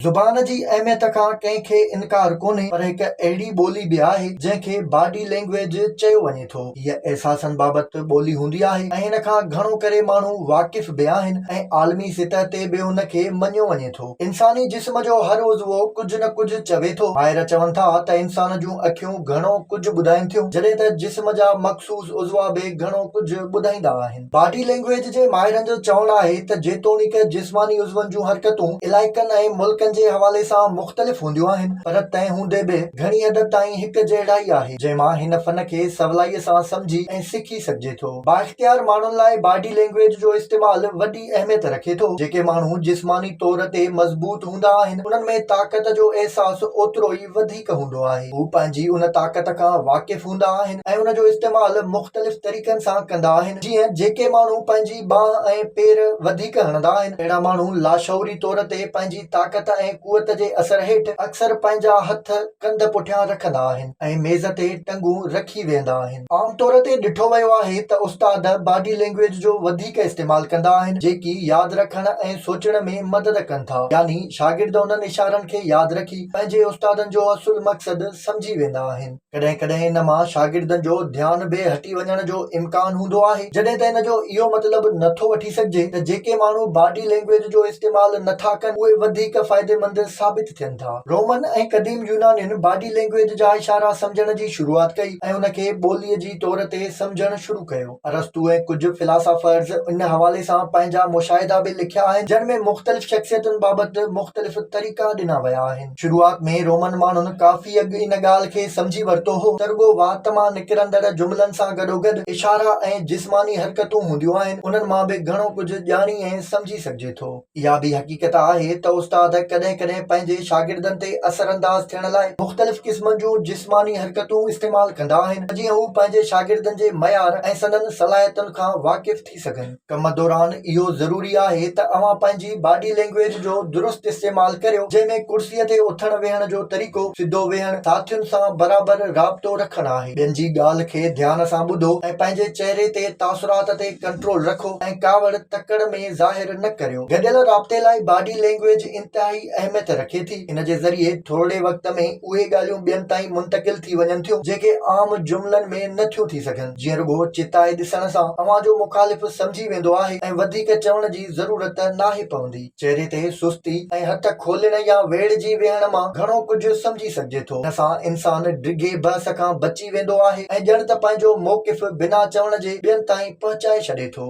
زبان جي اهميت کان ڪنهن کي انڪار ڪونهي پر هڪ اهڙي ٻولي به آهي جنهن کي باڊي لينگويج چيو وڃي ٿو. هيء احساسن بابت ٻولي هوندي آهي ۽ هن کان گهڻو ڪري ماڻهو واقف به آهن ۽ عالمي سطح تي به ان کي مڃيو وڃي ٿو. انساني جسم جو هر عضوو ڪجهه نه ڪجهه چوي ٿو. ماهر چون ٿا ته انسان جون اکيون گهڻو ڪجهه ٻڌائين ٿيون جڏهن ته جسم جا مخصوص عضوا به گهڻو ڪجهه ٻڌائيندا آهن. باڊي لينگويج جي ماهرن جو چوڻ آهي ته جيتوڻيڪ جسماني عضون جون حرڪتون علائقن ۽ ملڪن جي حوالي سان مختلف هونديون آهن پر تنهن هوندي به گهڻي حد تائين هڪ جهڙائي آهي جنهن مان هن فن کي سولائي سان سمجهي ۽ سکي سگهجي ٿو. بااختيار ماڻهن لاء باڊي لينگويج جو استعمال وڏي اهميت رکي ٿو. جيڪي ماڻهو جسماني طور تي مضبوط هوندا آهن انهن ۾ طاقت جو احساس اوترو ئي وڌيڪ هوندو آهي. هو پنهنجي ان طاقت کان واقف هوندا آهن ۽ ان جو استعمال مختلف طريقن سان ڪندا آهن. جيئن جيڪي ماڻهو پنهنجي ٻانهن ۽ پير وڌيڪ هڻندا آهن، اهڙا ماڻهو لاشعوري طور تي پنهنجي طاقت ۽ قوت جي اثر هيٺ اڪثر پنهنجا هٿ ڪنڌ پٺيان رکندا آهن ۽ ميز تي ٽنگون رکي ويهندا آهن. عام طور تي ڏٺو ويو آهي ته استاد باڊي لينگويج جو وڌيڪ استعمال ڪندا آهن، جيڪي ياد رکڻ ۽ سوچڻ ۾ مدد ڪن ٿا. يعني شاگرد انهن اشارن کي ياد رکي پنهنجي استادن جو اصل مقصد سمجهي ويندا آهن. ڪڏهن ڪڏهن ان مان شاگردن جو ڌيان به هٽي وڃڻ جو امڪان هوندو آهي. جڏهن ته ان جو اهو مطلب نه ٿو وٺي سگهجي ته جيڪي ماڻهو باڊي لينگويج جو استعمال نه ٿا ڪن اهي وڌيڪ فائديمند ثابت ٿين ٿا. رومن ۽ قديم يونانين باڊي لينگويج جا اشارا سمجهڻ جي شروعات ڪئي ۽ ان کي ٻوليء جي طور تي سمجهڻ شروع ڪيو. ارسطو ۽ ڪجهه فلاسافرز ان حوالي سان پنهنجا مشاهدا به لکيا آهن، جن ۾ مختلف شخصيتن بابت مختلف طريقا ڏنا ويا آهن. شروعات ۾ رومن ماڻهن ڪافي اڳ ان ڳالهه کي سمجهي ورتو هو ته رڳو وات مان نڪرندڙ جملن سان گڏوگڏ اشارا ۽ جسماني حرڪتون هونديون آهن، انهن مان به گهڻو ڪجهه ڄاڻي ۽ سمجهي سگهجي ٿو. اها به حقيقت آهي ته استاد ڪڏهن ڪڏهن پنهنجي شاگردن تي اثرانداز ٿيڻ لاء مختلف قسمن جون جسماني حرڪتون استعمال ڪندا آهن ته جيئن هو پنهنجي شاگردن جي معيار ۽ سندن صلاحيتن کان واقف ٿي سگهن. ڪم دوران اهو ضروري آهي ته اوهان پنهنجي باڊي لينگويج جو درست استعمال ڪريو جنهن ۾ ڪرسيء تي اٿڻ ويهڻ جو طريقو، سڌو ويهڻ، ساٿين سان برابر رابطو رکڻ آهي. ٻين جي ڳالهه کي ڌيان سان ٻڌو ۽ پنهنجي چهري تي تاثرات تي ڪنٽرول رکو ۽ ڪاوڙ تڪڙ ۾ ظاهر نه ڪريو. گڏيل رابطي لاء باڊي لينگويج انتهائي اهميت رکي ٿي. ان جي ذريعي ٿورڙي وقت ۾ اهي ڳالهيون ٻين تائين منتقل ٿي وڃن ٿيون، جيڪي عام جملن ۾ نه ٿيون ٿي سگهن. جيئن رڳو چتائي ڏسڻ سان اوهان جو مخالف سمجهي ويندو آهي ۽ وڌيڪ چوڻ جي ضرورت ناهي پوندي. چهري تي سستي ۽ هٿ کولڻ يا ويڙهجي ويهڻ مان گهڻو ڪجهه سمجهي سگهجي ٿو. ان سان انسان ڊگهي بحث کان بچي ويندو آهي ۽ ڄڻ ته پنهنجو موقف بنا چوڻ جي ٻين تائين پهچائي ڇڏي ٿو.